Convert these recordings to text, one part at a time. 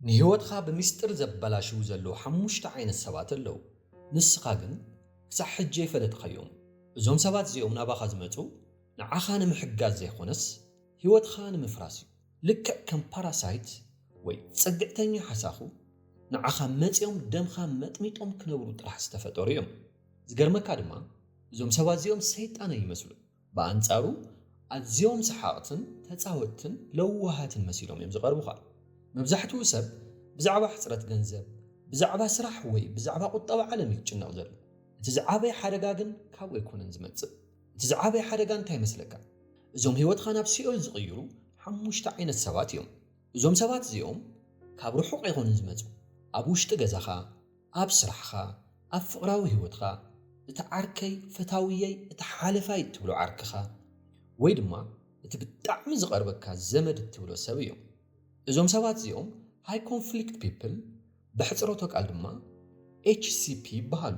ንህይወትኻ ብሚስጥር ዘበላሽዉ ዘለዉ ሓሙሽተ ዓይነት ሰባት ኣለዉ። ንስኻ ግን ክሳዕ ሕጂ ኣይፈለጥኻዮም። እዞም ሰባት እዚኦም ናባኻ ዝመጹ ንዓኻ ንምሕጋዝ ዘይኮነስ፣ ህይወትኻ ንምፍራስ እዩ። ልክዕ ከም ፓራሳይት ወይ ጸግዕተኛ ሓሳኹ፣ ንዓኻ መጺኦም ደምኻ መጥሚጦም ክነብሩ ጥራሕ ዝተፈጠሩ እዮም። ዝገርመካ ድማ፣ እዞም ሰባት እዚኦም ሰይጣን ኣይመስሉን። ብኣንጻሩ፣ ኣዝዮም ሰሓቕትን ተጻወትትን ለዋሃትን መሲሎም እዮም ዝቐርቡኻ። መብዛሕትኡ ሰብ ብዛዕባ ሕጽረት ገንዘብ፣ ብዛዕባ ስራሕ ወይ ብዛዕባ ቁጠባ ዓለም እዩ ዝጭነቕ ዘሎ። እቲ ዝዓበየ ሓደጋ ግን ካብኡ ኣይኮነን ዝመጽእ። እቲ ዝዓበየ ሓደጋ እንታይ ይመስለካ? እዞም ህይወትኻ ናብ ሲኦል ዝቕይሩ ሓሙሽተ ዓይነት ሰባት እዮም። እዞም ሰባት እዚኦም ካብ ርሑቕ ኣይኮኑን ዝመጹ። ኣብ ውሽጢ ገዛኻ፣ ኣብ ስራሕኻ፣ ኣብ ፍቕራዊ ህይወትኻ፣ እቲ ዓርከይ፣ ፈታውየይ፣ እቲ ሓለፋይ እትብሎ ዓርክኻ፣ ወይ ድማ እቲ ብጣዕሚ ዝቐርበካ ዘመድ እትብሎ ሰብ እዮም። እዞም ሰባት እዚኦም ሃይ ኮንፍሊክት ፒፕል፣ ብሕጽረቶ ቃል ድማ ኤች ሲ ፒ ይበሃሉ።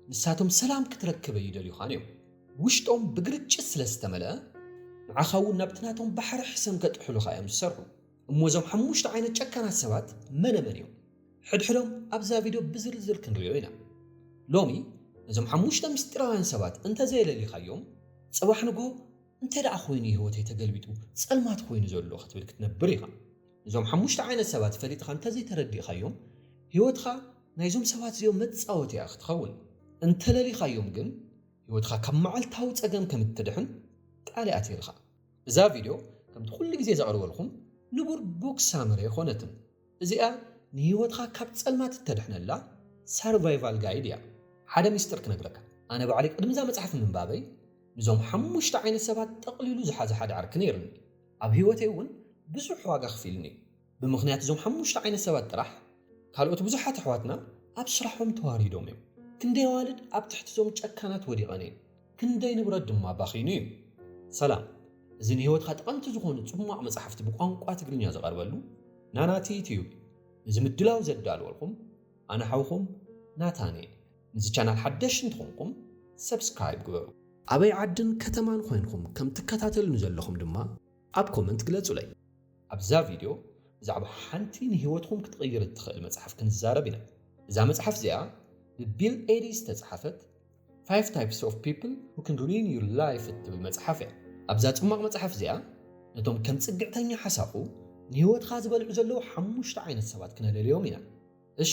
ንሳቶም ሰላም ክትረክብ ኣይደልዩኻን እዮም። ውሽጦም ብግርጭት ስለ ዝተመልአ፣ ንዓኻ እውን ናብቲ ናቶም ባሕሪ ሕሰም ከጥሕሉኻ እዮም ዝሰርሑ። እሞ እዞም ሓሙሽተ ዓይነት ጨካናት ሰባት መነ መን እዮም? ሕድሕዶም ኣብዛ ቪድዮ ብዝርዝር ክንሪኦ ኢና። ሎሚ ነዞም ሓሙሽተ ምስጢራውያን ሰባት እንተዘየለሊኻዮም፣ ጽባሕ ንግሆ እንተ ደኣ ኮይኑ ህይወተይ ተገልቢጡ ጸልማት ኮይኑ ዘሎ ክትብል ክትነብር ኢኻ። እዞም ሓሙሽተ ዓይነት ሰባት ፈሊጥኻ እንተዘይተረዲእኻዮም፣ ህይወትኻ ናይዞም ሰባት እዚኦም መጻወቲ እያ ክትኸውን። እንተለሊኻዮም ግን፣ ህይወትኻ ካብ መዓልታዊ ጸገም ከም እትድሕን ቃል እየ ኣትየልኻ። እዛ ቪድዮ ከምቲ ኩሉ ግዜ ዘቕርበልኩም ንቡር ቡክ ሳመሪ ኣይኮነትን። እዚኣ ንህይወትካ ካብ ጸልማት እተድሕነላ ሰርቫይቫል ጋይድ እያ። ሓደ ሚስጥር ክነግረካ። ኣነ ባዕለይ ቅድሚ እዛ መጽሓፍ ምንባበይ፣ ንዞም ሓሙሽተ ዓይነት ሰባት ጠቕሊሉ ዝሓዘ ሓደ ዓርኪ ነይርኒ። ኣብ ህይወተይ እውን ብዙሕ ዋጋ ከፊሉኒ። ብምኽንያት እዞም ሓሙሽተ ዓይነት ሰባት ጥራሕ፣ ካልኦት ብዙሓት ኣሕዋትና ኣብ ስራሖም ተዋሪዶም እዮም። ክንደይ ኣዋልድ ኣብ ትሕቲ እዞም ጨካናት ወዲቐን እየን። ክንደይ ንብረት ድማ ባኺኑ እዩ። ሰላም፣ እዚ ንህይወትካ ጠቐምቲ ዝኾኑ ጽሟቕ መጻሕፍቲ ብቋንቋ ትግርኛ ዝቐርበሉ ናናቲ ዩትዩብ እዩ። ነዚ ምድላው ዘዳለወልኩም ኣነ ሓውኹም ናታን እየ። ነዚ ቻናል ሓደሽቲ እንተኾንኩም ሰብስክራይብ ግበሩ። ኣበይ ዓድን ከተማን ኮይንኩም ከም ትከታተሉኒ ዘለኹም ድማ ኣብ ኮመንት ግለጹለይ። ኣብዛ ቪድዮ ብዛዕባ ሓንቲ ንህይወትኩም ክትቕይር እትኽእል መጽሓፍ ክንዛረብ ኢና። እዛ መጽሓፍ እዚኣ ብቢል ኤዲ ዝተጻሕፈት Five Types of People Who Can Ruin Your Life እትብል መጽሓፍ እያ። ኣብዛ ጽማቕ መጽሓፍ እዚኣ ነቶም ከም ጽግዕተኛ ሓሳኹ ንህይወትካ ዝበልዑ ዘለዉ ሓሙሽተ ዓይነት ሰባት ክነለልዮም ኢና። እሺ፣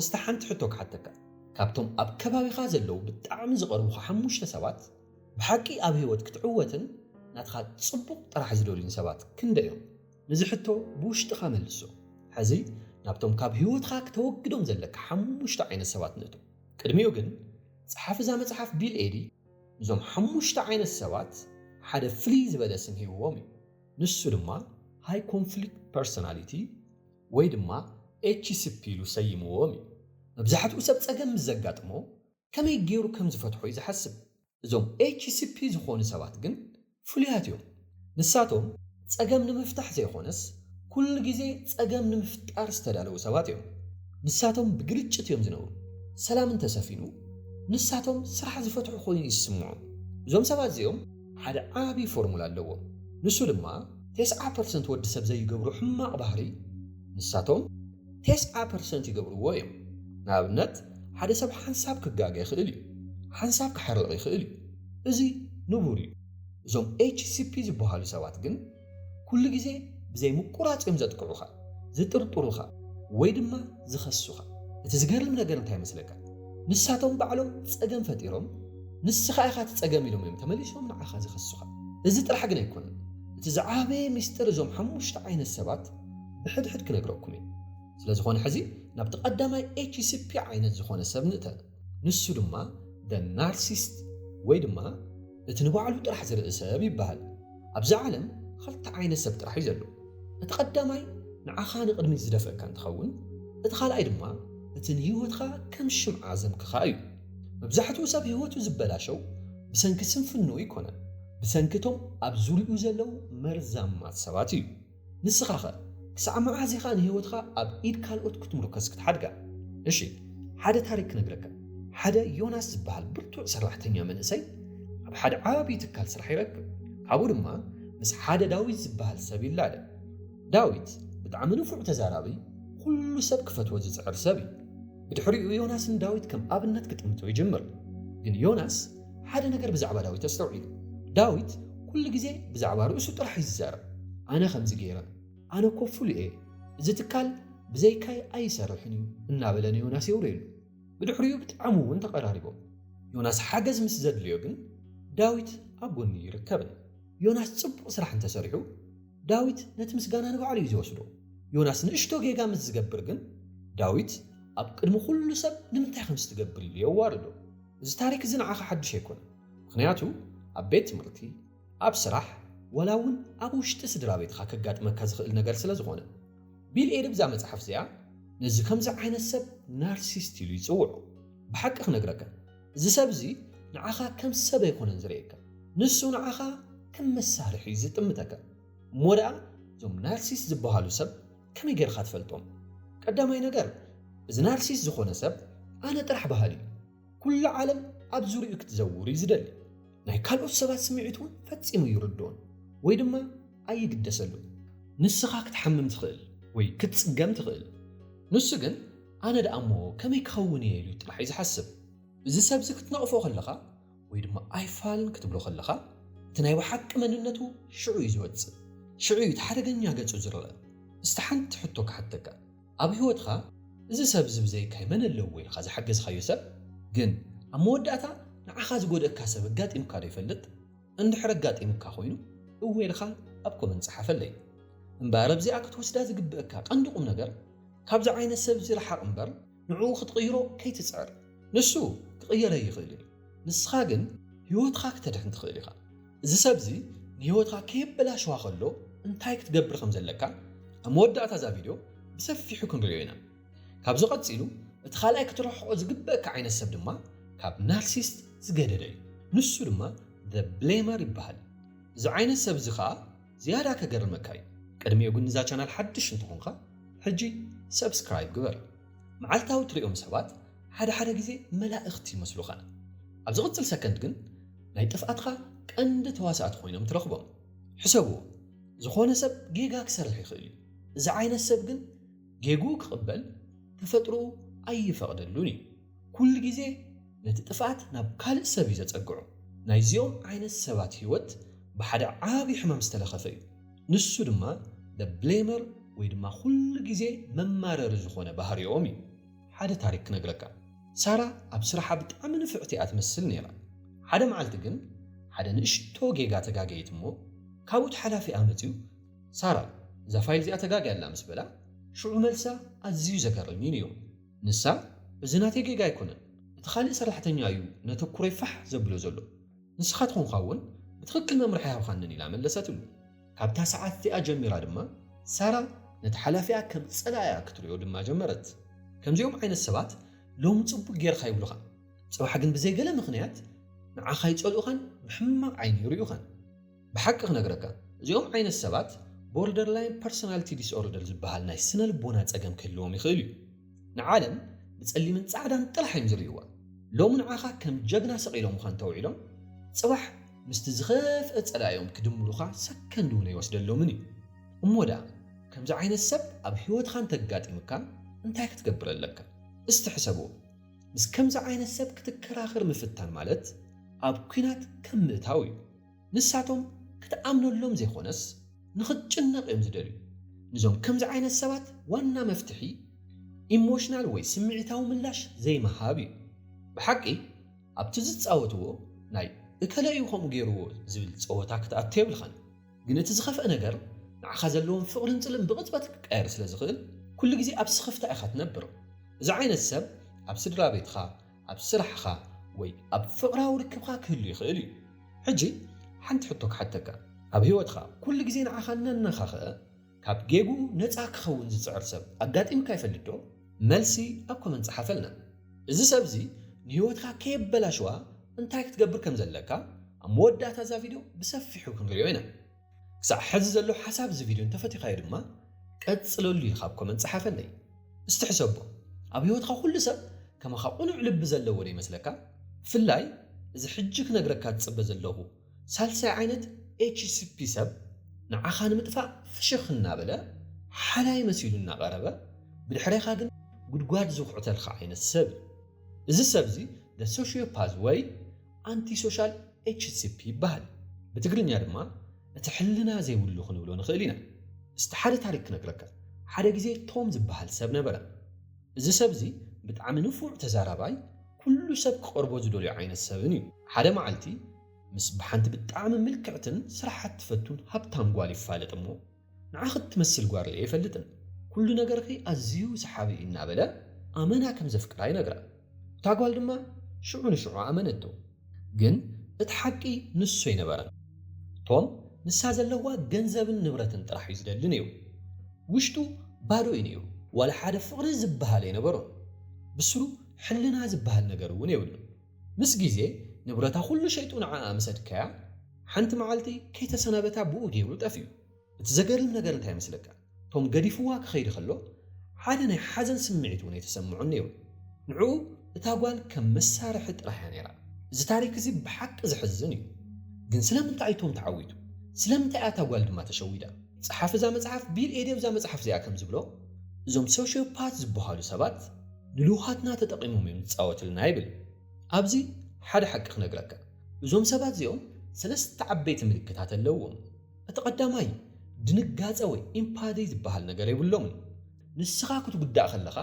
እስቲ ሓንቲ ሕቶ ክሓተካ። ካብቶም ኣብ ከባቢኻ ዘለዉ ብጣዕሚ ዝቐርቡኻ ሓሙሽተ ሰባት፣ ብሓቂ ኣብ ህይወት ክትዕወትን ናትኻ ጽቡቕ ጥራሕ ዝደልዩን ሰባት ክንደይ እዮም? ነዚ ሕቶ ብውሽጥኻ መልሶ። ሕዚ ናብቶም ካብ ህይወትኻ ክተወግዶም ዘለካ ሓሙሽተ ዓይነት ሰባት ንእቶ። ቅድሚኡ ግን፣ ጸሓፊ እዛ መጽሓፍ ቢል ኤዲ፣ ነዞም ሓሙሽተ ዓይነት ሰባት ሓደ ፍልይ ዝበለ ስም ሂብዎም እዩ። ንሱ ድማ ሃይ ኮንፍሊክት ፐርሶናሊቲ ወይ ድማ ኤች ሲ ፒ ኢሉ ሰይምዎም እዩ። መብዛሕትኡ ሰብ ጸገም ምስ ዘጋጥሞ ከመይ ገይሩ ከም ዝፈትሖ እዩ ዝሓስብ። እዞም ኤች ሲ ፒ ዝኾኑ ሰባት ግን ፍሉያት እዮም። ንሳቶም ጸገም ንምፍታሕ ዘይኾነስ ኩሉ ግዜ ጸገም ንምፍጣር ዝተዳለዉ ሰባት እዮም። ንሳቶም ብግርጭት እዮም ዝነብሩ። ሰላም እንተሰፊኑ ንሳቶም ስራሕ ዝፈትሑ ኮይኑ ይስምዖም። እዞም ሰባት እዚኦም ሓደ ዓቢ ፎርሙላ ኣለዎም። ንሱ ድማ ተስዓ ፐርሰንት ወዲ ሰብ ዘይገብሮ ሕማቕ ባህሪ ንሳቶም ተስዓ ፐርሰንት ይገብርዎ እዮም። ንኣብነት፣ ሓደ ሰብ ሓንሳብ ክጋገ ይኽእል እዩ። ሓንሳብ ክሓርቕ ይኽእል እዩ። እዚ ንቡር እዩ። እዞም ኤች ሲ ፒ ዝበሃሉ ሰባት ግን ኩሉ ግዜ ብዘይ ምቁራጽ እዮም ዘጥቅዑኻ፣ ዝጥርጥሩኻ ወይ ድማ ዝኸሱኻ። እቲ ዝገርም ነገር እንታይ ይመስለካ? ንሳቶም ባዕሎም ጸገም ፈጢሮም፣ ንስኻ ኢኻ እቲ ጸገም ኢሎም እዮም ተመሊሶም ንዓኻ ዝኸሱኻ። እዚ ጥራሕ ግን ኣይኮነን። እቲ ዝዓበየ ሚስጥር እዞም ሓሙሽተ ዓይነት ሰባት ብሕድሕድ ክነግረኩም እየ። ስለ ዝኾነ ሕዚ ናብቲ ቀዳማይ ኤች ሲ ፒ ዓይነት ዝኾነ ሰብ ንእተ። ንሱ ድማ ደ ናርሲስት ወይ ድማ እቲ ንባዕሉ ጥራሕ ዝርኢ ሰብ ይበሃል። ኣብዚ ዓለም ክልተ ዓይነት ሰብ ጥራሕ እዩ ዘሎ። እቲ ቀዳማይ ንዓኻ ንቕድሚት ዝደፍእካ እንትኸውን፣ እቲ ካልኣይ ድማ እቲ ንህይወትካ ከም ሽምዓ ዘምክኻ እዩ። መብዛሕትኡ ሰብ ህይወቱ ዝበላሸው ብሰንኪ ስንፍንኡ ኣይኮነን፣ ብሰንኪ እቶም ኣብ ዙርያኡ ዘለዉ መርዛማት ሰባት እዩ። ንስኻኸ ክሳዕ መዓዝ ኢኻ ንህይወትካ ኣብ ኢድ ካልኦት ክትምርኮስ ክትሓድጋ? እሺ፣ ሓደ ታሪክ ክነግረካ። ሓደ ዮናስ ዝበሃል ብርቱዕ ሰራሕተኛ መንእሰይ ኣብ ሓደ ዓቢ ትካል ስራሕ ይረክብ። ካብኡ ድማ ምስ ሓደ ዳዊት ዝበሃል ሰብ ይላለ። ዳዊት ብጣዕሚ ንፉዕ ተዛራቢ፣ ኩሉ ሰብ ክፈትዎ ዝጽዕር ሰብ እዩ። ብድሕሪኡ ዮናስ ንዳዊት ከም ኣብነት ክጥምቶ ይጅምር። ግን ዮናስ ሓደ ነገር ብዛዕባ ዳዊት ኣስተውዒሉ። ዳዊት ኩሉ ግዜ ብዛዕባ ርእሱ ጥራሕ እዩ ዝዛረብ። "ኣነ ከምዚ ገይረ፣ ኣነ እኮ ፍሉይ እየ፣ እዚ ትካል ብዘይካይ ኣይሰርሕን እዩ" እናበለ ንዮናስ የውርየሉ። ብድሕሪኡ ብጣዕሚ እውን ተቐራሪቦም። ዮናስ ሓገዝ ምስ ዘድልዮ ግን ዳዊት ኣብ ጎኒ ይርከብን። ዮናስ ጽቡቕ ስራሕ እንተሰሪሑ ዳዊት ነቲ ምስጋና ንባዕሉ እዩ ዝወስዶ። ዮናስ ንእሽቶ ጌጋ ምስ ዝገብር ግን ዳዊት ኣብ ቅድሚ ኩሉ ሰብ ንምንታይ ከምዚ ትገብር ኢሉ የዋርዶ። እዚ ታሪክ እዚ ንዓኻ ሓድሽ ኣይኮነን። ምኽንያቱ ኣብ ቤት ትምህርቲ፣ ኣብ ስራሕ፣ ወላ እውን ኣብ ውሽጢ ስድራ ቤትኻ ከጋጥመካ ዝኽእል ነገር ስለ ዝኾነ። ቢል ኤድ ብዛ መጽሓፍ እዚኣ ነዚ ከምዚ ዓይነት ሰብ ናርሲስት ኢሉ ይጽውዖ። ብሓቂ ክነግረካ፣ እዚ ሰብ እዚ ንዓኻ ከም ሰብ ኣይኮነን ዝርእየካ። ንሱ ንዓኻ ከም መሳርሒ እዩ ዝጥምተካ። እሞ ደኣ እዞም ናርሲስት ዝበሃሉ ሰብ ከመይ ጌርካ ትፈልጦም? ቀዳማይ ነገር፣ እዚ ናርሲስት ዝኾነ ሰብ ኣነ ጥራሕ በሃሊ እዩ። ኩሉ ዓለም ኣብ ዙሪኡ ክትዘውር እዩ ዝደሊ። ናይ ካልኦት ሰባት ስምዒት እውን ፈጺሙ ይርድኦን ወይ ድማ ኣይግደሰሉን። ንስኻ ክትሓምም ትኽእል ወይ ክትጽገም ትኽእል። ንሱ ግን ኣነ ደኣ እሞ ከመይ ክኸውን እየ ኢሉ ጥራሕ እዩ ዝሓስብ። እዚ ሰብዚ ክትነቕፎ ከለኻ ወይ ድማ ኣይፋልን ክትብሎ ከለኻ እቲ ናይ ብሓቂ መንነቱ ሽዑ እዩ ዝወጽእ። ሽዑ እዩ እቲ ሓደገኛ ገጹ ዝረአ። እስቲ ሓንቲ ሕቶ ክሓተካ። ኣብ ህይወትኻ እዚ ሰብ እዚ ብዘይካይ መን ኣለዎ ኢልካ ዝሓገዝካዮ ሰብ ግን ኣብ መወዳእታ ንዓኻ ዝጎድእካ ሰብ ኣጋጢምካ ዶ ይፈልጥ? እንድሕር ኣጋጢምካ ኮይኑ እወ ኢልካ ኣብ ኮመንት ጸሓፈለይ። እምበኣር ኣብዚኣ ክትወስዳ ዝግብእካ ቀንዲ ቁም ነገር ካብዚ ዓይነት ሰብ እዚ ርሓቕ እምበር ንዕኡ ክትቕይሮ ከይትጽዕር። ንሱ ክቕየር ኣይኽእል እዩ። ንስኻ ግን ህይወትካ ክተድሕን ትኽእል ኢኻ። እዚ ሰብ እዚ ንህይወትካ ከየበላሸዋ ከሎ እንታይ ክትገብር ከም ዘለካ ኣብ መወዳእታ እዛ ቪድዮ ብሰፊሑ ክንሪኦ ኢና። ካብዚ ቀጺሉ እቲ ካልኣይ ክትርሕቆ ዝግበእካ ዓይነት ሰብ ድማ ካብ ናርሲስት ዝገደደ እዩ። ንሱ ድማ the blamer ይበሃል። እዚ ዓይነት ሰብ እዚ ኸኣ ዝያዳ ከገርመካ እዩ። ቅድሚኡ ግን ንዛ ቻናል ሓድሽ እንተኾንካ ሕጂ ሰብስክራይብ ግበር። መዓልታዊ ትሪኦም ሰባት ሓደ ሓደ ግዜ መላእኽቲ ይመስሉኻ። ኣብ ዝቕጽል ሰከንድ ግን ናይ ጥፍኣትካ ቀንዲ ተዋሳእቲ ኮይኖም ትረኽቦም። ሕሰብዎ፣ ዝኾነ ሰብ ጌጋ ክሰርሕ ይኽእል እዩ። እዚ ዓይነት ሰብ ግን ጌግኡ ክቕበል ተፈጥሮኡ ኣይፈቕደሉን እዩ። ኩሉ ግዜ ነቲ ጥፍኣት ናብ ካልእ ሰብ እዩ ዘጸግዖ። ናይዚኦም ዓይነት ሰባት ህይወት ብሓደ ዓቢ ሕማም ዝተለኸፈ እዩ። ንሱ ድማ the blamer ወይ ድማ ኩሉ ግዜ መማረሪ ዝኾነ ባህሪኦም እዩ። ሓደ ታሪክ ክነግረካ። ሳራ ኣብ ስራሓ ብጣዕሚ ንፍዕቲ እያ ትመስል ነይራ። ሓደ መዓልቲ ግን ሓደ ንእሽቶ ጌጋ ተጋገየት እሞ ካብኡ እቲ ሓላፊኣ መጺኡ ሳራ እዛ ፋይል እዚኣ ተጋግያ ኣላ ምስ በላ ሽዑ መልሳ ኣዝዩ ዘገርም እዩ ነይሩ። ንሳ እዚ ናተይ ጌጋ ኣይኮነን፣ እቲ ካልእ ሰራሕተኛ እዩ ነተኩረይ ፋሕ ዘብሎ ዘሎ። ንስኻ ትኾንካ እውን ብትኽክል መምርሒ ኣይሃብኻንን ኢላ መለሰትሉ። ካብታ ሰዓት እቲኣ ጀሚራ ድማ ሳራ ነቲ ሓላፊኣ ከም ጸላኢኣ ክትሪኦ ድማ ጀመረት። ከምዚኦም ዓይነት ሰባት ሎሚ ጽቡቕ ጌርካ ይብሉኻ፣ ጽባሕ ግን ብዘይ ገለ ምኽንያት ንዓኻ ይጸልኡኻን ብሕማቕ ዓይኒ ይርእዩኻን። ብሓቂ ክነግረካ እዚኦም ዓይነት ሰባት ቦርደርላይን ፐርሶናሊቲ ዲስኦርደር ዝበሃል ናይ ስነ ልቦና ጸገም ክህልዎም ይኽእል እዩ። ንዓለም ብጸሊምን ጻዕዳን ጥራሕ እዮም ዝርእይዋ። ሎሚ ንዓኻ ከም ጀግና ሰቒሎምኻ እንተውዒሎም ጽባሕ ምስቲ ዝኸፍአ ጸላኢኦም ክድምሩኻ ሰከንድ እውን ኣይወስደሎምን እዩ። እሞ ደኣ ከምዚ ዓይነት ሰብ ኣብ ህይወትኻ እንተጋጢምካ እንታይ ክትገብር ኣለካ? እስቲ ሕሰብዎ። ምስ ከምዚ ዓይነት ሰብ ክትከራኸር ምፍታን ማለት ኣብ ኲናት ከም ምእታው እዩ። ንሳቶም ክትኣምነሎም ዘይኮነስ ንኽትጭነቕ እዮም ዝደልዩ። ንዞም ከምዚ ዓይነት ሰባት ዋና መፍትሒ ኢሞሽናል ወይ ስምዒታዊ ምላሽ ዘይምሃብ እዩ። ብሓቂ ኣብቲ ዝጻወትዎ ናይ እከለ እዩ ከምኡ ገይርዎ ዝብል ጸወታ ክትኣቱ የብልኻን። ግን እቲ ዝኸፍአ ነገር ንዓኻ ዘለዎም ፍቕርን ጽልእን ብቕጽበት ክቀየር ስለ ዝኽእል ኩሉ ግዜ ኣብ ስኽፍታ ኢኻ ትነብር። እዚ ዓይነት ሰብ ኣብ ስድራ ቤትኻ፣ ኣብ ስራሕኻ ወይ ኣብ ፍቕራዊ ርክብካ ክህሉ ይኽእል እዩ። ሕጂ ሓንቲ ሕቶ ክሓተካ። ኣብ ህይወትካ ኩሉ ግዜ ንዓኻ እናነኻኽአ ካብ ጌግኡ ነጻ ክኸውን ዝጽዕር ሰብ ኣጋጢምካ ይፈልጥ ዶ? መልሲ ኣብ ኮመንት ጸሓፈልና። እዚ ሰብ እዚ ንህይወትካ ከየበላሽዋ እንታይ ክትገብር ከም ዘለካ ኣብ መወዳእታ እዛ ቪድዮ ብሰፊሑ ክንሪኦ ኢና። ክሳዕ ሕዚ ዘሎ ሓሳብ እዚ ቪድዮ እንተፈቲኻዮ ድማ ቀጽለሉ ኢልካ ኣብ ኮመንት ጸሓፈለይ። እስቲ ሕሰቦ፣ ኣብ ህይወትካ ኩሉ ሰብ ከማኻ ቁኑዕ ልቢ ዘለዎ ዶ ይመስለካ? ብፍላይ እዚ ሕጂ ክነግረካ ዝጽበ ዘለኹ ሳልሳይ ዓይነት ኤች ሲ ፒ ሰብ ንዓኻ ንምጥፋእ ፍሽኽ እናበለ ሓላይ መሲሉ እናቐረበ ብድሕሬኻ ግን ጉድጓድ ዝኹዕተልካ ዓይነት ሰብ እዩ። እዚ ሰብ እዚ sociopath ወይ antisocial ኤች ሲ ፒ ይበሃል። ብትግርኛ ድማ እቲ ሕልና ዘይብሉ ክንብሎ ንኽእል ኢና። እስቲ ሓደ ታሪክ ክነግረካ። ሓደ ግዜ ቶም ዝበሃል ሰብ ነበረ። እዚ ሰብ እዚ ብጣዕሚ ንፉዕ ተዛራባይ፣ ኩሉ ሰብ ክቐርቦ ዝደልዮ ዓይነት ሰብን እዩ። ሓደ መዓልቲ ምስ ብሓንቲ ብጣዕሚ ምልክዕትን ስራሓ ትፈቱን ሃብታም ጓል ይፋለጥ እሞ፣ ንዓኺ እትመስል ጓል ርእየ ኣይፈልጥን፣ ኩሉ ነገርኺ ኣዝዩ ሰሓቢ እዩ እናበለ ኣመና ከም ዘፍቅራ ይነግራ። እታ ጓል ድማ ሽዑ ንሽዑ ኣመነቶ። ግን እቲ ሓቂ ንሱ ኣይነበረን። ቶም ንሳ ዘለዋ ገንዘብን ንብረትን ጥራሕ እዩ ዝደሊ ነይሩ። ውሽጡ ባዶ እዩ ነይሩ። ዋላ ሓደ ፍቕሪ ዝበሃል ኣይነበሮን። ብስሩ ሕልና ዝበሃል ነገር እውን የብሉን። ምስ ግዜ ንብረታ ኩሉ ሸይጡ ንዓኣ ምስ ኣድከያ፣ ሓንቲ መዓልቲ ከይተሰናበታ ብኡ ገይሩ ጠፊኡ። እቲ ዘገርም ነገር እንታይ ይመስለካ? ቶም ገዲፍዋ ክኸይድ ከሎ ሓደ ናይ ሓዘን ስምዒት እውን ኣይተሰምዖን ነይሩ። ንዕኡ እታ ጓል ከም መሳርሒ ጥራሕ እያ ነይራ። እዚ ታሪክ እዚ ብሓቂ ዘሕዝን እዩ። ግን ስለምንታይ እዩ ቶም ተዓዊቱ? ስለምንታይ እያ እታ ጓል ድማ ተሸዊዳ? ጸሓፊ እዛ መጽሓፍ ቢል ኤዲ ኣብዛ መጽሓፍ እዚኣ ከም ዝብሎ፣ እዞም sociopath ዝበሃሉ ሰባት ንልውሃትና ተጠቒሞም እዮም ዝጻወትልና ይብል። ኣብዚ ሓደ ሓቂ ክነግረካ። እዞም ሰባት እዚኦም ሰለስተ ዓበይቲ ምልክታት ኣለዎም። እቲ ቀዳማይ ድንጋጸ ወይ ኢምፓቲ ዝበሃል ነገር የብሎምን። ንስኻ ክትጉዳእ ከለኻ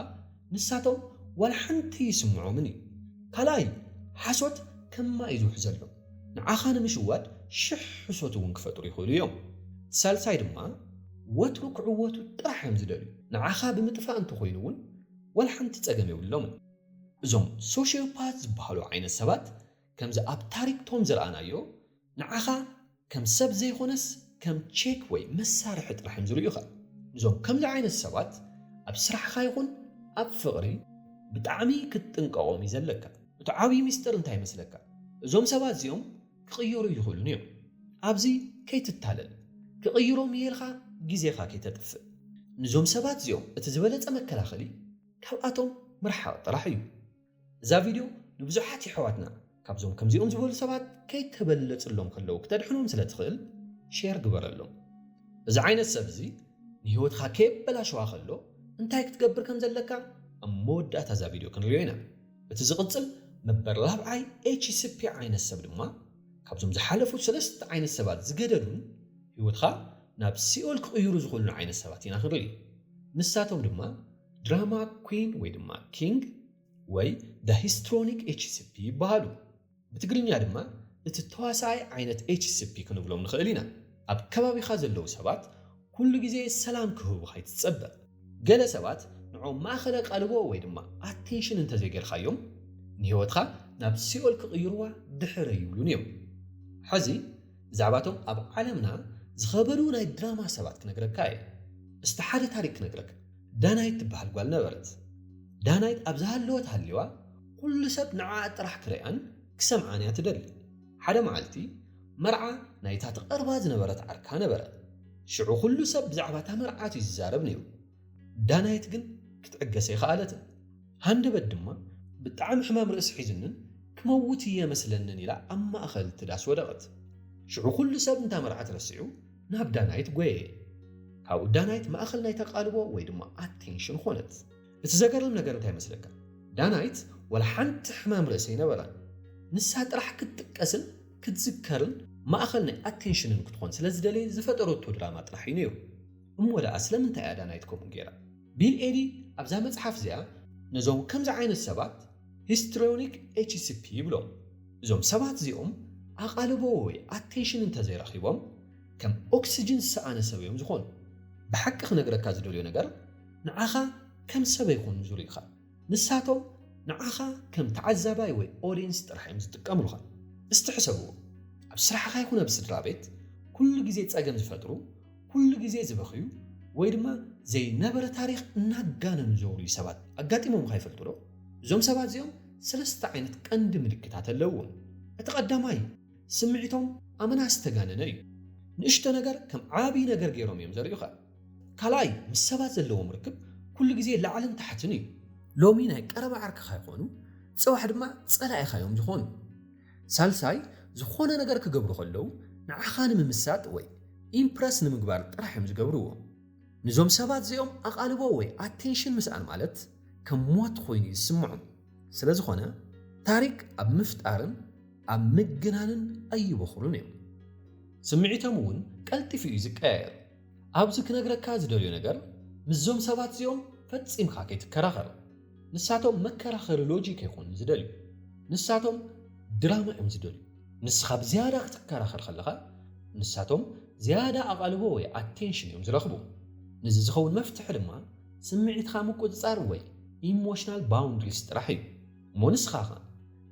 ንሳቶም ዋላ ሓንቲ ይስምዖምን እዩ። ካልኣይ ሓሶት ከም ማይ እዩ ዝውሕዘሎም። ንዓኻ ንምሽዋድ ሽሕ ሕሶት እውን ክፈጥሩ ይኽእሉ እዮም። ሳልሳይ ድማ ወትሩ ክዕወቱ ጥራሕ እዮም ዝደልዩ። ንዓኻ ብምጥፋእ እንተኾይኑ እውን ዋላ ሓንቲ ጸገም የብሎምን። እዞም sociopath ዝበሃሉ ዓይነት ሰባት ከምዚ ኣብ ታሪክ ቶም ዝረኣናዮ ንዓኻ ከም ሰብ ዘይኮነስ ከም ቼክ ወይ መሳርሒ ጥራሕ እዮም ዝርእዩኻ። እዞም ከምዚ ዓይነት ሰባት ኣብ ስራሕኻ ይኹን ኣብ ፍቕሪ ብጣዕሚ ክትጥንቀቖም እዩ ዘለካ። እቲ ዓብዪ ሚስጥር እንታይ ይመስለካ? እዞም ሰባት እዚኦም ክቕየሩ ይኽእሉን እዮም። ኣብዚ ከይትታለል። ክቕይሮም እየ ኢልካ ግዜኻ ከይተጥፍእ። ንዞም ሰባት እዚኦም እቲ ዝበለጸ መከላኸሊ ካብኣቶም ምርሓቕ ጥራሕ እዩ። እዛ ቪድዮ ንብዙሓት የሕዋትና ካብዞም ከምዚኦም ዝበሉ ሰባት ከይተበለጽሎም ከለዉ ክተድሕኖም ስለ ትኽእል ሼር ግበረሎም። እዚ ዓይነት ሰብ እዚ ንህይወትካ ከየበላሸዋ ከሎ እንታይ ክትገብር ከም ዘለካ ኣብ መወዳእታ እዛ ቪድዮ ክንሪኦ ኢና። እቲ ዝቕጽል መበል ራብዓይ ኤች ሲ ፒ ዓይነት ሰብ ድማ ካብዞም ዝሓለፉ ሰለስተ ዓይነት ሰባት ዝገደዱን ህይወትካ ናብ ሲኦል ክቕይሩ ዝኽእሉን ዓይነት ሰባት ኢና ክንርኢ። ንሳቶም ድማ ድራማ ኩን ወይ ድማ ኪንግ ወይ ዳ ሂስትሮኒክ ኤች ሲ ፒ ይበሃሉ። ብትግርኛ ድማ እቲ ተዋሳኣይ ዓይነት ኤች ሲ ፒ ክንብሎም ንኽእል ኢና። ኣብ ከባቢኻ ዘለዉ ሰባት ኩሉ ግዜ ሰላም ክህቡኻ ኣይትጸበ። ገለ ሰባት ንዖም ማእኸል ኣቓልቦ ወይ ድማ ኣቴንሽን እንተዘይገርካዮም ንህይወትካ ናብ ሲኦል ክቕይርዋ ድሕር ኣይብሉን እዮም። ሕዚ ብዛዕባቶም ኣብ ዓለምና ዝኸበዱ ናይ ድራማ ሰባት ክነግረካ እየ። እስቲ ሓደ ታሪክ ክነግረካ። ዳናይት ትበሃል ጓል ነበረት። ዳናይት ኣብ ዝሃለወት ሃሊዋ ኩሉ ሰብ ንዓኣ ጥራሕ ክርእያን ክሰምዓን እያ ትደሊ። ሓደ መዓልቲ መርዓ ናይታ ትቐርባ ዝነበረት ዓርካ ነበረ። ሽዑ ኩሉ ሰብ ብዛዕባ እታ መርዓት እዩ ዝዛረብ ነይሩ። ዳናይት ግን ክትዕገስ ኣይከኣለትን። ሃንደበት ድማ ብጣዕሚ ሕማም ርእሲ ሒዝንን ክመውት እየ መስለንን ኢላ ኣብ ማእኸል እቲ ዳስ ወደቐት። ሽዑ ኩሉ ሰብ እንታ መርዓት ረሲዑ ናብ ዳናይት ጎየየ። ካብኡ ዳናይት ማእኸል ናይ ተቓልቦ ወይ ድማ ኣቴንሽን ኾነት። እቲ ዘገርም ነገር እንታይ ይመስለካ? ዳናይት ወላ ሓንቲ ሕማም ርእሲ ኣይነበራን። ንሳ ጥራሕ ክትጥቀስን ክትዝከርን ማእኸል ናይ ኣቴንሽንን ክትኾን ስለ ዝደለየ ዝፈጠረቶ ድራማ ጥራሕ እዩ ነይሩ። እሞ ደኣ ስለምንታይ እያ ዳናይት ከምኡ ገይራ? ቢል ኤዲ ኣብዛ መጽሓፍ እዚኣ ነዞም ከምዚ ዓይነት ሰባት ሂስትሪዮኒክ ኤች ሲ ፒ ይብሎም። እዞም ሰባት እዚኦም ኣቓልቦ ወይ ኣቴንሽን እንተዘይረኺቦም ከም ኦክስጅን ዝሰኣነ ሰብ እዮም ዝኾኑ። ብሓቂ ክነግረካ ዝደልዮ ነገር ንዓኻ ከም ሰብ ኣይኮኑን ዝርእዩኻ። ንሳቶም ንዓኻ ከም ተዓዛባይ ወይ ኦድየንስ ጥራሕ እዮም ዝጥቀምሉኻ። እስቲ ሕሰብዎ። ኣብ ስራሕኻ ይኹን ኣብ ስድራ ቤት ኩሉ ግዜ ጸገም ዝፈጥሩ፣ ኩሉ ግዜ ዝበኽዩ ወይ ድማ ዘይነበረ ታሪኽ እናጋነኑ ዘውርዩ ሰባት ኣጋጢሞምኻ ይፈልጡ ዶ? እዞም ሰባት እዚኦም ሰለስተ ዓይነት ቀንዲ ምልክታት ኣለዎም። እቲ ቀዳማይ ስምዒቶም ኣመና ዝተጋነነ እዩ። ንእሽቶ ነገር ከም ዓብዪ ነገር ገይሮም እዮም ዘርእዩኻ። ካልኣይ ምስ ሰባት ዘለዎም ርክብ ኩሉ ግዜ ላዕልን ታሕትን እዩ። ሎሚ ናይ ቀረባ ዓርክኻ ይኾኑ፣ ጽባሕ ድማ ጸላኢኻ እዮም ዝኾኑ። ሳልሳይ ዝኾነ ነገር ክገብሩ ከለዉ ንዓኻ ንምምሳጥ ወይ ኢምፕረስ ንምግባር ጥራሕ እዮም ዝገብርዎ። ንዞም ሰባት እዚኦም ኣቓልቦ ወይ ኣቴንሽን ምስኣን ማለት ከም ሞት ኮይኑ እዩ ዝስምዖም። ስለ ዝኾነ ታሪክ ኣብ ምፍጣርን ኣብ ምግናንን ኣይበኹሩን እዮም። ስምዒቶም እውን ቀልጢፉ እዩ ዝቀያየር። ኣብዚ ክነግረካ ዝደልዮ ነገር ምስዞም ሰባት እዚኦም ፈጺምካ ከይትከራኸር። ንሳቶም መከራኸሪ ሎጂክ ኣይኮኑን ዝደልዩ። ንሳቶም ድራማ እዮም ዝደልዩ። ንስኻ ብዝያዳ ክትከራኸር ከለኻ ንሳቶም ዝያዳ ኣቓልቦ ወይ ኣቴንሽን እዮም ዝረኽቡ። ነዚ ዝኸውን መፍትሒ ድማ ስምዒትካ ምቁጽጻር ወይ ኢሞሽናል ባውንድሪስ ጥራሕ እዩ። እሞ ንስኻ ኸ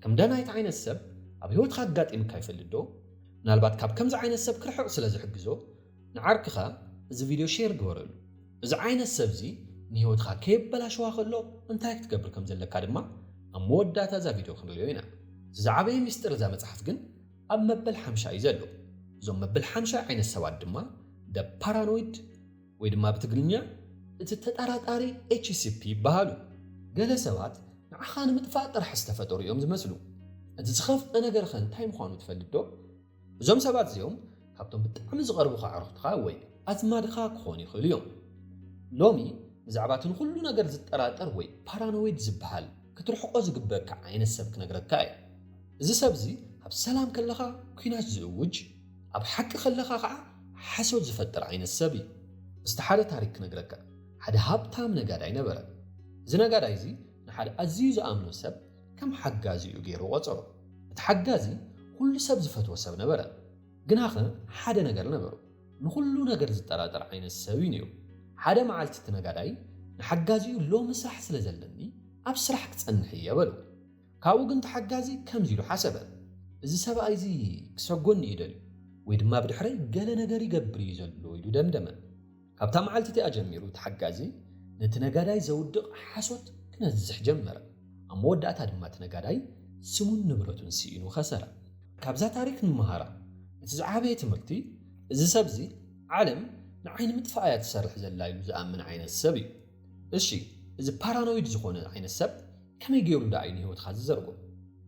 ከም ዳናይት ዓይነት ሰብ ኣብ ህይወትካ ኣጋጢምካ ይፈልጥ ዶ? ምናልባት ካብ ከምዚ ዓይነት ሰብ ክርሕቕ ስለ ዝሕግዞ ንዓርክኻ እዚ ቪድዮ ሼር ግበረሉ። እዚ ዓይነት ሰብዚ ንህይወትካ ከየበላሸዋ ከሎ እንታይ ክትገብር ከም ዘለካ ድማ ኣብ መወዳእታ እዛ ቪድዮ ክንርእዮ ኢና። ዝዓበየ ሚስጥር እዛ መጽሓፍ ግን ኣብ መበል ሓምሻ እዩ ዘሎ። እዞም መበል ሓምሻ ዓይነት ሰባት ድማ ደ ፓራኖይድ ወይ ድማ ብትግርኛ እቲ ተጠራጣሪ ኤች ሲ ፒ ይበሃሉ። ገለ ሰባት ንዓኻ ንምጥፋእ ጥራሕ ዝተፈጠሩ እዮም ዝመስሉ። እቲ ዝኸፍአ ነገርኸ እንታይ ምዃኑ ትፈልጥ ዶ? እዞም ሰባት እዚኦም ካብቶም ብጣዕሚ ዝቐርቡኻ ኣዕሩኽትኻ ወይ ኣዝማድኻ ክኾኑ ይኽእሉ እዮም። ሎሚ ብዛዕባ እቲ ንኹሉ ነገር ዝጠራጠር ወይ ፓራኖይድ ዝበሃል ክትርሕቆ ዝግበካ ዓይነት ሰብ ክነግረካ እየ። እዚ ሰብ እዚ ኣብ ሰላም ከለኻ ኲናት ዝእውጅ፣ ኣብ ሓቂ ከለኻ ከዓ ሓሶት ዝፈጥር ዓይነት ሰብ እዩ። እስቲ ሓደ ታሪክ ክነግረካ። ሓደ ሃብታም ነጋዳይ ነበረ። እዚ ነጋዳይ እዚ ንሓደ ኣዝዩ ዝኣምኖ ሰብ ከም ሓጋዚኡ ገይሩ ቆጸሮ። እቲ ሓጋዚ ኩሉ ሰብ ዝፈትዎ ሰብ ነበረ። ግናኸ ሓደ ነገር ነበሩ። ንኹሉ ነገር ዝጠራጠር ዓይነት ሰብ እዩ ነይሩ። ሓደ መዓልቲ እቲ ነጋዳይ ንሓጋዚኡ ሎሚ ስራሕ ስለ ዘለኒ ኣብ ስራሕ ክጸንሕ እየ በሎ። ካብኡ ግን እቲ ሓጋዚ ከምዚ ኢሉ ሓሰበ፣ እዚ ሰብኣይ እዚ ክሰጎኒ እዩ ደልዩ ወይ ድማ ብድሕረይ ገለ ነገር ይገብር እዩ ዘሎ ኢሉ ደምደመ። ካብታ መዓልቲ እቲኣ ጀሚሩ እቲ ሓጋዚ ነቲ ነጋዳይ ዘውድቕ ሓሶት ክነዝሕ ጀመረ። ኣብ መወዳእታ ድማ እቲ ነጋዳይ ስሙን ንብረቱን ስኢኑ ኸሰረ። ካብዛ ታሪክ ንመሃራ እቲ ዝዓበየ ትምህርቲ፣ እዚ ሰብ እዚ ዓለም ንዓይ ንምጥፋእ እያ ትሰርሕ ዘላ ኢሉ ዝኣምን ዓይነት ሰብ እዩ። እሺ፣ እዚ ፓራኖይድ ዝኾነ ዓይነት ሰብ ከመይ ገይሩ ደኣ እዩ ንህይወትካ ዝዘርጎ?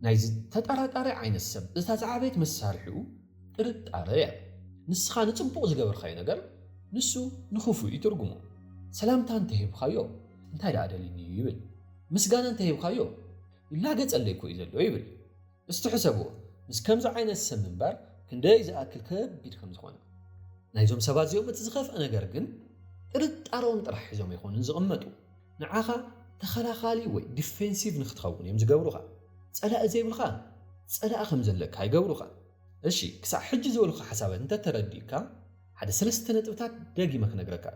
ናይዚ ተጠራጣሪ ዓይነት ሰብ እታ ዝዓበየት መሳርሒኡ ጥርጣረ እያ። ንስኻ ንጽቡቕ ዝገበርካዮ ነገር ንሱ ንኽፉእ ይትርጉሞ። ሰላምታ እንተሂብካዮ እንታይ ደኣ ደሊኒ እዩ ይብል። ምስጋና እንተሂብካዮ ይላገጸለይ እኮ እዩ ዘሎ ይብል። እስቲ ሕሰብዎ፣ ምስ ከምዚ ዓይነት ሰብ ምንባር ክንደይ ዝኣክል ከቢድ ከም ዝኾነ። ናይዞም ሰባት እዚኦም እቲ ዝኸፍአ ነገር ግን ጥርጣረኦም ጥራሕ ሒዞም ኣይኮኑን ዝቕመጡ። ንዓኻ ተኸላኻሊ ወይ ዲፌንሲቭ ንክትኸውን እዮም ዝገብሩኻ። ጸላኢ ዘይብልካ ጸላኢ ከም ዘለካ ይገብሩኻ። እሺ፣ ክሳዕ ሕጂ ዝበሉኻ ሓሳባት እንተተረዲእካ፣ ሓደ ሰለስተ ነጥብታት ደጊመ ክነግረካ።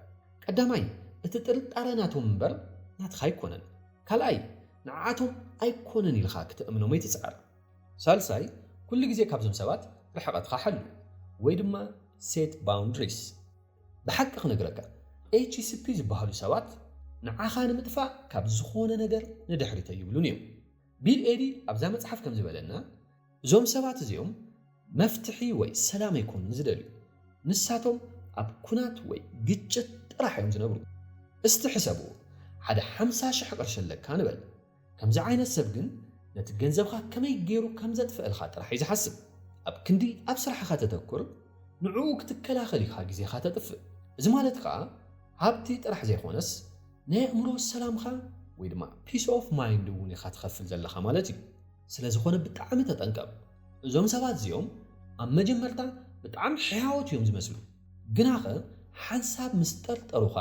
ቀዳማይ፣ እቲ ጥርጣረ ናቶም እምበር ናትኻ ኣይኮነን። ካልኣይ፣ ንዓኣቶም ኣይኮነን ኢልካ ክትእምኖም ኣይትጽዓር። ሳልሳይ፣ ኩሉ ግዜ ካብዞም ሰባት ርሕቐትካ ሓሉ ወይ ድማ ሴት ባውንድሪስ። ብሓቂ ክነግረካ፣ ኤች ሲ ፒ ዝበሃሉ ሰባት ንዓኻ ንምጥፋእ ካብ ዝኾነ ነገር ንድሕሪት ኣይብሉን እዮም። ቢል ኤዲ ኣብዛ መጽሓፍ ከም ዝበለና፣ እዞም ሰባት እዚኦም መፍትሒ ወይ ሰላም ኣይኮኑን ዝደልዩ። ንሳቶም ኣብ ኩናት ወይ ግጭት ጥራሕ እዮም ዝነብሩ። እስቲ ሕሰብዎ፣ ሓደ ሓምሳ ሽሕ ቅርሺ ኣለካ ንበል። ከምዚ ዓይነት ሰብ ግን ነቲ ገንዘብኻ ከመይ ገይሩ ከም ዘጥፍአልካ ጥራሕ እዩ ዝሓስብ። ኣብ ክንዲ ኣብ ስራሕኻ ተተኩር፣ ንዕኡ ክትከላኸል ኢኻ ግዜኻ ተጥፍእ። እዚ ማለት ከኣ ሃብቲ ጥራሕ ዘይኮነስ ናይ ኣእምሮ ሰላምኻ ወይ ድማ ፒስ ኦፍ ማይንድ እውን ኢኻ ትኸፍል ዘለኻ ማለት እዩ። ስለ ዝኾነ ብጣዕሚ ተጠንቀቕ። እዞም ሰባት እዚኦም ኣብ መጀመርታ ብጣዕሚ ሕያዎት እዮም ዝመስሉ፣ ግናኸ ሓንሳብ ምስ ጠርጠሩኻ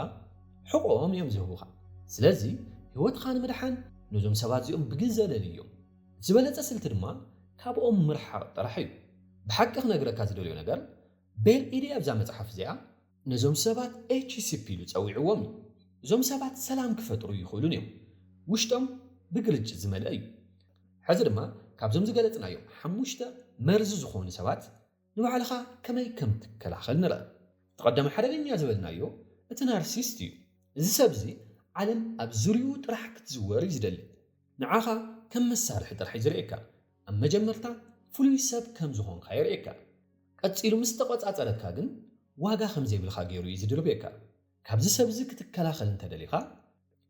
ሕቖኦም እዮም ዝህቡኻ። ስለዚ ህይወትኻ ንምድሓን ነዞም ሰባት እዚኦም ብግዘ ለልዮም። እቲ ዝበለጸ ስልቲ ድማ ካብኦም ምርሓቕ ጥራሕ እዩ። ብሓቂ ክነግረካ ዝደልዮ ነገር፣ ቤል ኢዲ ኣብዛ መጽሓፍ እዚኣ ነዞም ሰባት ኤች ሲ ፒ ኢሉ ጸዊዕዎም እዩ። እዞም ሰባት ሰላም ክፈጥሩ ይኽእሉን እዮም። ውሽጦም ብግርጭት ዝመልአ እዩ። ሕዚ ድማ ካብዞም ዝገለጽናዮም ሓሙሽተ መርዚ ዝኾኑ ሰባት ንባዕልኻ ከመይ ከም ትከላኸል ንርአ። እቲ ቀዳማይ ሓደገኛ ዝበልናዮ እቲ ናርሲስት እዩ። እዚ ሰብ እዚ ዓለም ኣብ ዙርያኡ ጥራሕ ክትዝወር እዩ ዝደሊ። ንዓኻ ከም መሳርሒ ጥራሕ እዩ ዝርእየካ። ኣብ መጀመርታ ፍሉይ ሰብ ከም ዝኾንካ የርእየካ። ቀጺሉ ምስ ተቖጻጸረካ ግን ዋጋ ከም ዘይብልካ ገይሩ እዩ ዝድርብየካ። ካብዚ ሰብ እዚ ክትከላኸል እንተደሊኻ፣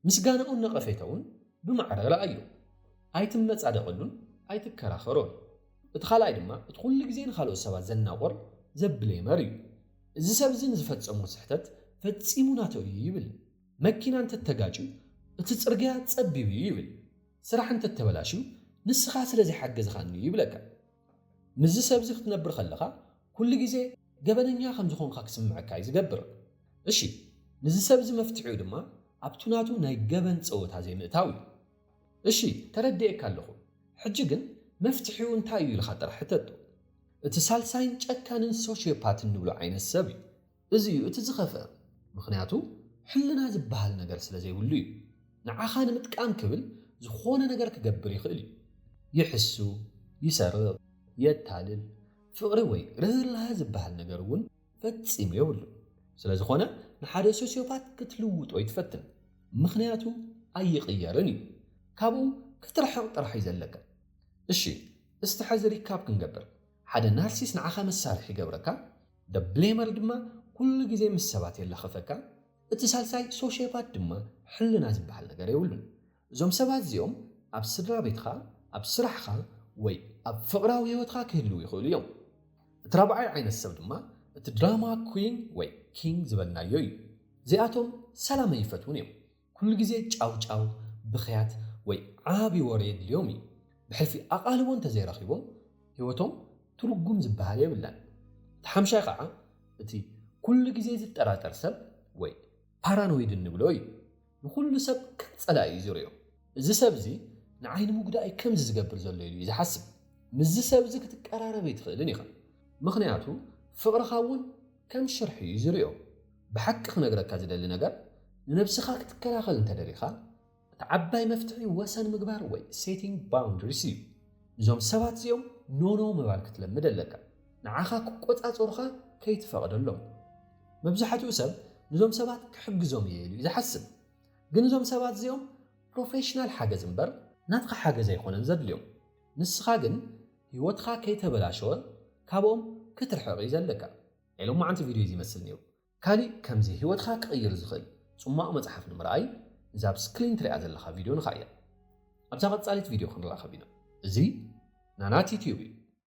ምስጋናኡን ነቐፌታኡን ብማዕረ ረኣዮ። ኣይትመጻደቐሉን ኣይትከራኸሮን። እቲ ካልኣይ ድማ፣ እቲ ኩሉ ግዜ ንኻልኦት ሰባት ዘናቑር ዘብሌመር እዩ። እዚ ሰብ እዚ ንዝፈጸሞ ስሕተት ፈጺሙ ናተይ እዩ ይብል። መኪና እንተተጋጭዩ እቲ ጽርግያ ጸቢብ እዩ ይብል። ስራሕ እንተተበላሽዩ ንስኻ ስለ ዘይሓገዝኻኒ እዩ ይብለካ። ምስዚ ሰብዚ ክትነብር ከለኻ ኩሉ ግዜ ገበነኛ ከም ዝኾንካ ክስምዐካ እዩ ዝገብር። እሺ፣ ንዚ ሰብዚ መፍትሒኡ ድማ ኣብቱ ናቱ ናይ ገበን ጸወታ ዘይምእታው እዩ። እሺ፣ ተረዲኤካ ኣለኹ። ሕጂ ግን መፍትሒኡ እንታይ እዩ ኢልካ ጥራሕ ሕተቶ። እቲ ሳልሳይን ጨካንን ሶሽዮፓት እንብሎ ዓይነት ሰብ እዩ። እዚ እዩ እቲ ዝኸፍአ። ምኽንያቱ ሕልና ዝበሃል ነገር ስለ ዘይብሉ እዩ። ንዓኻ ንምጥቃም ክብል ዝኾነ ነገር ክገብር ይኽእል እዩ። ይሕሱ፣ ይሰርቕ፣ የታልል፣ ፍቕሪ ወይ ርህራሀ ዝበሃል ነገር እውን ፈጺሙ የብሉ። ስለ ዝኾነ ንሓደ ሶሲዮፓት ክትልውጦ ይትፈትን። ምኽንያቱ ኣይቕየርን እዩ። ካብኡ ክትርሕቕ ጥራሕ እዩ ዘለካ። እሺ፣ እስቲ ሕዚ ሪካፕ ክንገብር። ሓደ ናርሲስ ንዓኻ መሳርሒ ይገብረካ፣ ደ ብሌመር ድማ ኩሉ ግዜ ምስ ሰባት የላኸፈካ፣ እቲ ሳልሳይ ሶሽዮፓት ድማ ሕልና ዝበሃል ነገር የብሉን። እዞም ሰባት እዚኦም ኣብ ስድራ ቤትኻ፣ ኣብ ስራሕኻ ወይ ኣብ ፍቕራዊ ህይወትካ ክህልዉ ይኽእሉ እዮም። እቲ ራብዓይ ዓይነት ሰብ ድማ እቲ ድራማ ኩዊን ወይ ኪንግ ዝበልናዮ እዩ። እዚኣቶም ሰላም ኣይፈትዉን እዮም። ኩሉ ግዜ ጫውጫው፣ ብኽያት ወይ ዓቢ ወረ የድልዮም እዩ። ብሕልፊ ኣቓልቦ እንተዘይረኺቦም ህይወቶም ትርጉም ዝበሃል የብላን። እቲ ሓምሻይ ከዓ እቲ ኩሉ ግዜ ዝጠራጠር ሰብ ወይ ፓራኖይድ እንብሎ እዩ። ንኹሉ ሰብ ከም ጸላኢ እዩ ዝርእዮ። እዚ ሰብ እዚ ንዓይ ንምጉዳእ እዩ ከምዚ ዝገብር ዘሎ ኢሉ እዩ ዝሓስብ። ምስዚ ሰብ እዚ ክትቀራረብ ኣይትኽእልን ኢኻ። ምኽንያቱ ፍቕርኻ እውን ከም ሽርሒ እዩ ዝርእዮ። ብሓቂ ክነግረካ ዝደሊ ነገር፣ ንነብስኻ ክትከላኸል እንተደሊኻ እቲ ዓባይ መፍትሒ ወሰን ምግባር ወይ ሴቲንግ ባውንድሪስ እዩ። እዞም ሰባት እዚኦም ኖኖ ምባል ክትለምድ ኣለካ። ንዓኻ ክቆጻጸሩኻ ከይትፈቕደሎም። መብዛሕትኡ ሰብ ንዞም ሰባት ክሕግዞም እየ ኢሉ እዩ ዝሓስብ። ግን እዞም ሰባት እዚኦም ፕሮፌሽናል ሓገዝ እምበር ናትካ ሓገዝ ኣይኮነን ዘድልዮም። ንስኻ ግን ህይወትካ ከይተበላሸወ ካብኦም ክትርሕቕ እዩ ዘለካ። ናይ ሎማዓንቲ ቪድዮ እዚ ይመስል ነይሩ። ካሊእ ከምዚ ህይወትካ ክቕይር ዝኽእል ጽማቕ መጽሓፍ ንምርኣይ እዛ ኣብ ስክሪን ትሪኣ ዘለኻ ቪድዮ ንኻያ። ኣብዛ ቀጻሊት ቪድዮ ክንራኸብ ኢና። እዚ ናናት ዩትዩብ እዩ።